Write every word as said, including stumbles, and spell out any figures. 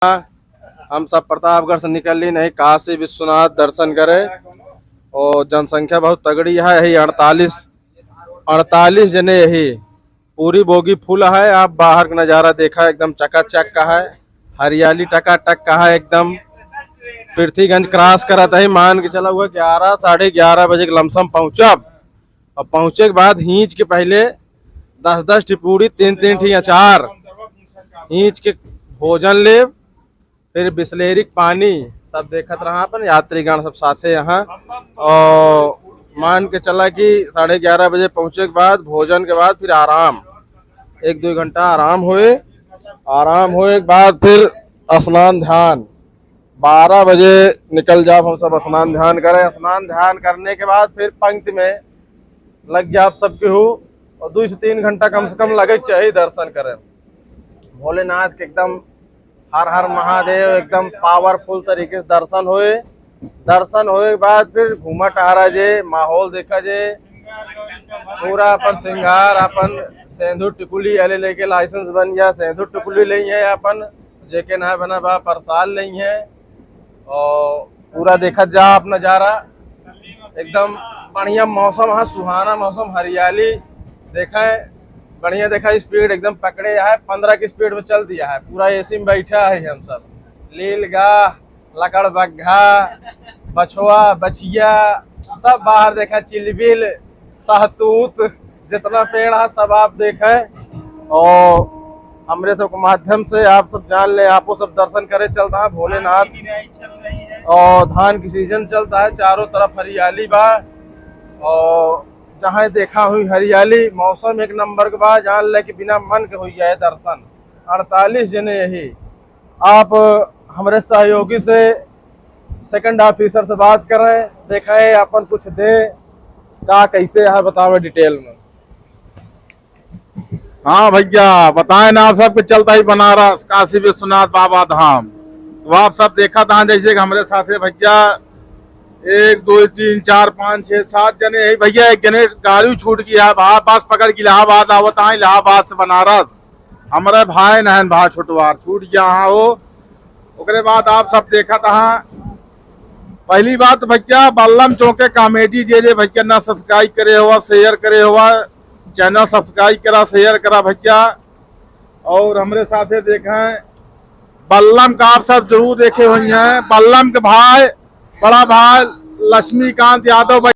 हम सब प्रतापगढ़ से निकल ली नहीं काशी विश्वनाथ दर्शन करे। और जनसंख्या बहुत तगड़ी है, यही अड़तालीस, अड़तालीस जने यही। पूरी बोगी फुल है। आप बाहर का नज़ारा देखा, एकदम चकाचक का है, हरियाली टकाटक का है एकदम। पृथ्वीगंज क्रॉस करत है, मान के चला हुआ ग्यारह, साढ़े ग्यारह बजे के लमसम पहुँचब। और पहुँचे के बाद हींच के पहले दस दस ठी पूड़ी, तीन तीन ठी अचार हींच के भोजन लेब। फिर बिसलेरी के पानी सब देखत रहा अपन यात्रीगण सब साथे यहाँ। और मान के चला कि साढ़े ग्यारह बजे पहुँचे के बाद, भोजन के बाद फिर आराम, एक दो घंटा आराम होए। आराम होए के बाद फिर स्नान ध्यान, बारह बजे निकल जाब हम सब स्नान ध्यान करे। स्नान ध्यान करने के बाद फिर पंक्ति में लग जाब सब केहू। और दो से तीन घंटा कम से कम लगे के चाहिए दर्शन करे भोलेनाथ के। एकदम हर हर महादेव, एकदम पावरफुल तरीके से दर्शन होए। दर्शन होए के बाद फिर घूमा टहरा जे, माहौल देखा जे, पूरा अपन श्रृंगार, अपन सेंधुर टिकुली, अले लेके लाइसेंस बन गया, सेंधुर टिकुली लेइहैं अपन, जेके ना बना बा प्रसाद लेइहैं। और पूरा देखत जा आप नज़ारा, एकदम बढ़िया मौसम है, सुहाना मौसम, हरियाली। देखा है, बढ़िया देखा, स्पीड एकदम पकड़े है, पन्द्रह की स्पीड में चल दिया है, पूरा एसी में बैठा है हम सब। लीलगाह, लकड़बग्घा, बछवा, बछिया, सब बाहर देखा, चिलबिल, सहतूत, जितना पेड़ है सब आप देखें। और हमरे सब के माध्यम से आप सब जान ले, आपो सब दर्शन करे चलता है भोलेनाथ। और धान की सीजन चलता है, चारों तरफ हरियाली बा। और जहाँ देखा हुई हरियाली, मौसम एक नंबर के बा, जान ले कि बिना मन के हुई जाए दर्शन। अड़तालीस जने यही आप हमरे सहयोगी से, सेकंड ऑफिसर से बात करें, देखें अपन कुछ दे, का कैसे है बतावे डिटेल में। हाँ भैया, बताएं ना, आप सबके चलता ही बनारस, काशी विश्वनाथ बाबा धाम। तो आप सब देखत हैं जैसे कि हमरे साथे भैया एक, दो, तीन, चार, पाँच, छः, सात जने है भैया। एक जने गाड़ी छूट गया है, बस पकड़ के इलाहाबाद आवत हैं, इलाहाबाद से बनारस। हमरे भाई नहन भाई छोटवार छूट गया हाँ हो। ओकरे बाद आप सब देखत हाँ। पहली बात भैया, बल्लम चौक के कॉमेडी जे जे भैया ना सब्सक्राइब करे हुआ, शेयर करे हुआ, चैनल सब्सक्राइब करा, शेयर करा भैया। और हमरे साथे देखें बल्लम का, आप सब जरूर देखे हुए हैं, बल्लम के भाई, बड़ा भाई लक्ष्मीकांत यादव भाई।